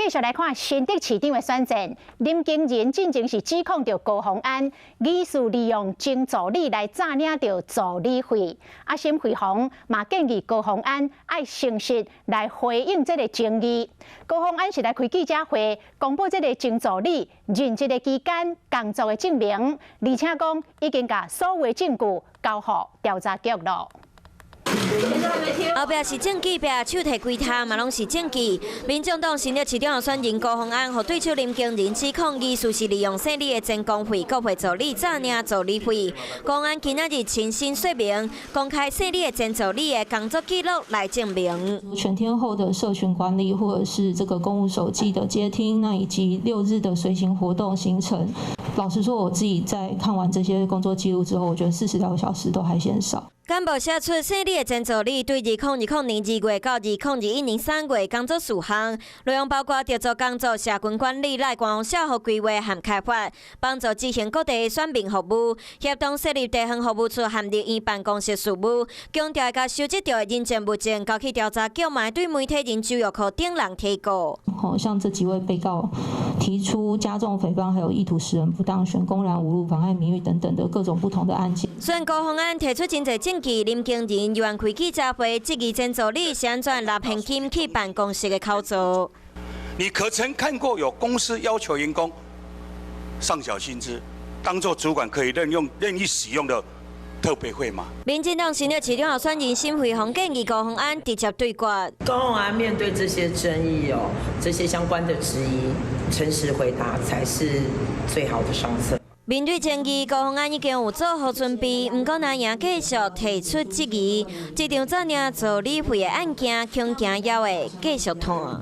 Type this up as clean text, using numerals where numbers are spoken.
繼續來看新竹市長的選戰，林耕仁進前是指控著高虹安疑似利用前助理來詐領著助理費。啊，沈慧虹嘛建議高虹安愛誠實來回應這個爭議。高虹安是來開記者會，公布這個前助理任職的期間工作的證明，而且講已經共所有證據交予調查局囉。後壁是證據，壁手提幾沓嘛，攏是證據。民眾黨新竹市長候選人高虹安，予對手林耕仁指控疑似是利用姓李的前公費國會助理詐領助理費。高虹安今仔日親身說明，公開姓李的前助理的工作記錄來證明。全天候的社群管理，或者是這個公務手機的接聽，那以及六日的隨行活動行程。老實說，我自己在看完這些工作記錄之後，我覺得42個小時都還嫌少。簡報寫出姓李的前助理對2020年2月到2021年3月工作事項，內容包括協助工作、社群管理、內官方社服規劃和開發，幫助執行各地選民服務，協同設立地方服務處和立院辦公室事務，強調共收集著的人證物證交去調查局，嘛會對媒體人周玉蔻等人提告。好向這幾位被告提出加重誹謗，還有意圖使人不當選、公然侮辱、妨礙名譽等等的各種不同的案件。雖然高虹安提出真濟證據，林耕仁猶原開記者會質疑前助理是按怎拿現金去辦公室的口座。你可曾看過有公司要求員工上繳薪資，當做主管可以任用任意使用的特別費嗎？民進黨新竹市長候選人沈慧虹建議高虹安直接對決。高虹安面對這些爭議哦，這些相關的質疑，誠實回答才是最好的上策。面對爭議，高虹安已經有做好準備，毋過若仍繼續提出質疑，這場詐領助理費的案件，恐驚猶會繼續拖。